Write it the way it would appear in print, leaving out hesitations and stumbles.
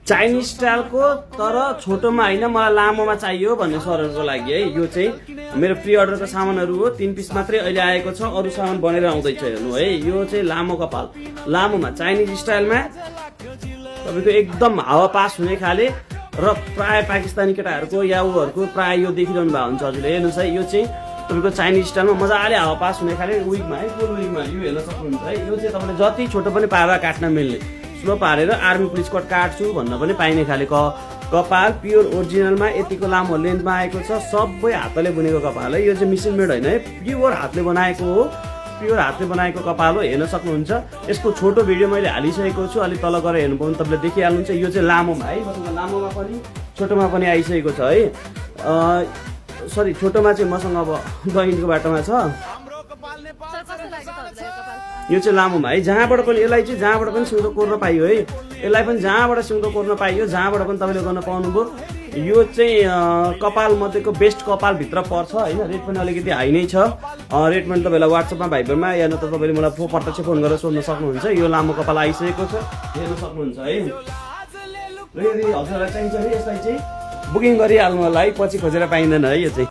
Chinese स्टाइलको तर छोटोमा होइन मलाई लामोमा चाहियो भन्ने सरहरूको लागि है। यो चाहिँ मेरो प्रि अर्डरको सामानहरू हो, 3 पिस मात्रै अहिले आएको छ, अरू सामान बनेर आउँदैछ। हेर्नु है, यो चाहिँ लामो कपाल, लामोमा चाइनिज स्टाइलमा तपाईँको एकदम हावा पास हुने खाले र प्राय पाकिस्तानी केटाहरूको या उहरूको प्राय यो देखिरहनु भएको हुन्छ हजुरले। हेर्नुहोस् है, यो चाहिँ तपाईँको चाइनिज स्टाइलमा मजाले हावा पास हुने खाले विगमा है, फुल विगमा यो हेर्न सक्नुहुन्छ है। यो चाहिँ तपाईँले जति छोटो पनि पारेर काट्न मिल्ने, स्लो पारेर आर्मी पुलिस कट काट्छु भन्न पनि पाइने खाले कपाल, प्योर ओरिजिनलमा यतिको लामो लेन्थमा आएको छ। सबै हातले बुनेको कपाल है, यो चाहिँ मेसिन मेड होइन है, प्योर हातले बनाएको हो, प्योर हातले बनाएको कपाल हो। हेर्न सक्नुहुन्छ, यसको छोटो भिडियो मैले हालिसकेको छु, अलि तल गएर हेर्नुभयो भने तपाईँले देखिहाल्नुहुन्छ। यो चाहिँ लामोमा है, मसँग लामोमा पनि छोटोमा पनि आइसकेको छ है। सरी, छोटोमा चाहिँ मसँग अब बहिनीको बाटोमा छ। यो चाहिँ लामोमा है, जहाँबाट पनि यसलाई चाहिँ जहाँबाट पनि सिउँदो कोर्न पाइयो है, यसलाई पनि जहाँबाट सिउँदो कोर्न पाइयो, जहाँबाट पनि तपाईँले गर्न पाउनुभयो। यो चाहिँ कपाल मध्येको बेस्ट कपालभित्र पर्छ होइन। रेट पनि अलिकति हाई नै छ। रेट पनि तपाईँलाई वाट्सएपमा भाइबरमा या न त तपाईँले मलाई प्रत्यक्ष फोन गरेर सोध्न सक्नुहुन्छ। यो लामो कपाल आइसकेको छ, हेर्न सक्नुहुन्छ है। यदि हजुरलाई चाहिन्छ भने यसलाई चाहिँ बुकिङ गरिहाल्नु होला है, पछि खोजेर पाइँदैन है यो चाहिँ।